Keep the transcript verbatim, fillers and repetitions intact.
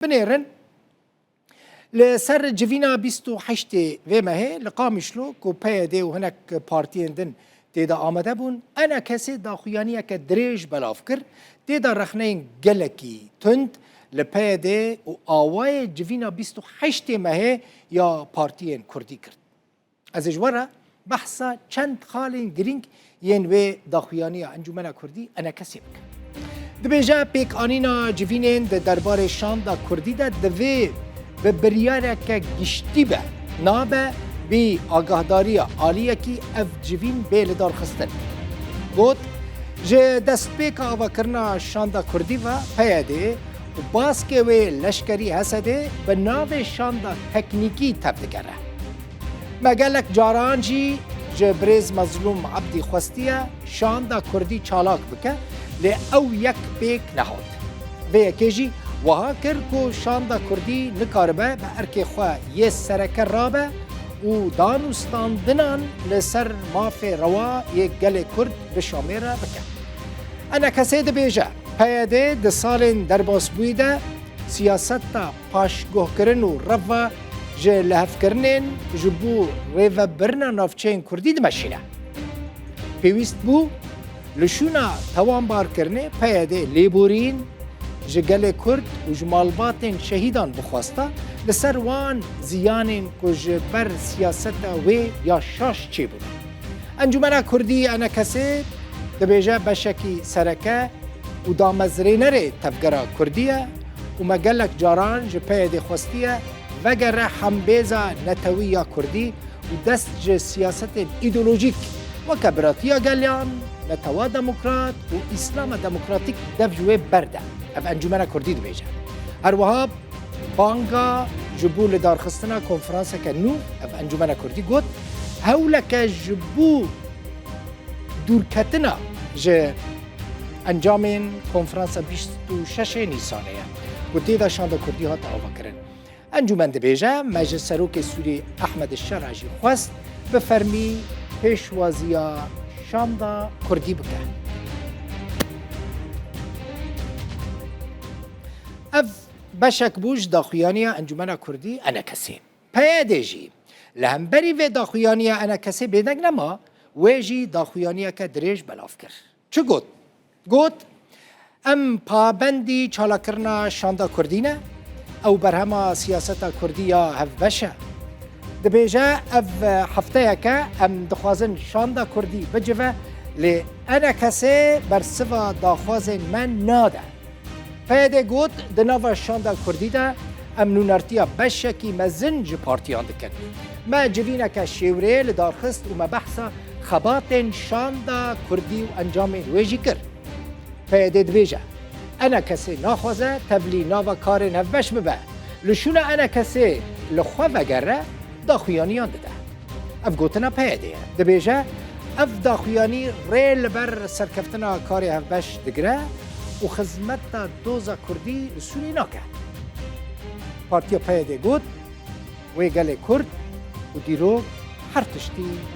Binêrin, li ser civîna bîst û heştê vê mehê li Qamişlo ku P Y D û hinek partiyên din tê de amade bûn, ENKSê daxuyaniyeke dirêj belav kir. Tê de rexneyên gelekî tund li P Y D û awayê civîna bîst û heştê mehê ya partiyên kurdî kir. Ez ê ji we re behsa çend xalên girîng yên wê daxuyaniya Encûmena Kurdî, ENKSê, bikim. Dibêje pêkanîna civînên di derbarê şanda kurdî de divê bi biryareke giştî be, nabe bî agahdariya aliyekî ev civîn bê lidarxistin. Got, ji destpêka avakirina şanda kurdî ve P Y D û baskê wê leşkerî HSDê bi navê şanda teknîkî tevdigere. Me gelek caran jî ji birêz Mezlûm Ebdî xwestiye şanda kurdî çalak bike, lê ew yek pêk nehat. Vê yekê jî wiha kir ku şanda kurdî nikaribe bi erkê xwe yê sereke rabe û danûstandinan li ser mafê rewa yê gelê kurd bi Şamê re bike. ENKSê dibêje, P Y D di salên derbasbûyî de siyaseta paşguhkirin û reva ji lihevkirinên ji bo rêvebirina navçeyên kurdî dimeşîne. Pêwîst bû li şûna tawanbarkirinê P Y D lêborîn ji gelê kurd û ji malbatên şehîdan bixwesta, li ser wan ziyanên ku ji ber siyaseta wê ya şaş çêbûne. Encûmena Kurdî, ENKSê, dibêje beşekî sereke û damezrênerê tevgera kurdî ye û me gelek caran ji P Y D'ê xwestiye vegere hembêza netewî ya kurdî û dest ji siyasetên îdeolojîk weke Biratiya Geliyan, Netewa Demokrat û Îslama Demokratîk dev ji wê berde. Ev Encûmena Kurdî dibêje. Her wiha banga ji bo lidarxistina konferanseke nû, ev Encûmena Kurdî got, hewleke ji bo dûrketina ji encamên konferansa bîst û şeş Nîsanê ye ku tê de şanda kurdî hate avakirin. Encûmen dibêje, me ji serokê Sûrî Ehmed Şera jî xwest bi fermî pêşwaziya şanda kurdî bike. Ev beşek bû ji daxuyaniya Encûmena Kurdî, ENKSê. P Y D jî li hemberî vê daxuyaniya ENKSê bêdeng nema, wê jî daxuyaniyeke dirêj belav kir. Çi got? Got, em pabendî çalakirina şanda kurdî ne, ew berhema siyaseta kurdî ya hevbeş e. Dibêje, ev hefteyeke em dixwazin şanda kurdî bicive, lê ENKSê bersiva daxwazên me nade. P Y D got, di nava şanda kurdî de em nûnertiya beşekî mezin ji partiyan dikin. Me civîneke şêwrê li dar xist û me behsa xebatên şanda kurdî û encamên wê jî kir. P Y D dibêje, ENKSê naxwaze tevlî nava karên hevbeş bibe. Li şûna ENKSê li xwe vegere, daxuyaniyan dide. Ev gotina P Y D'ê ye. Dibêje, ev daxuyanî rê li ber serkeftina karê hevbeş digire û xizmeta doza kurdî li Sûriyê nake. Partiya P Y D got, wê gelê kurd û dîrok her tiştî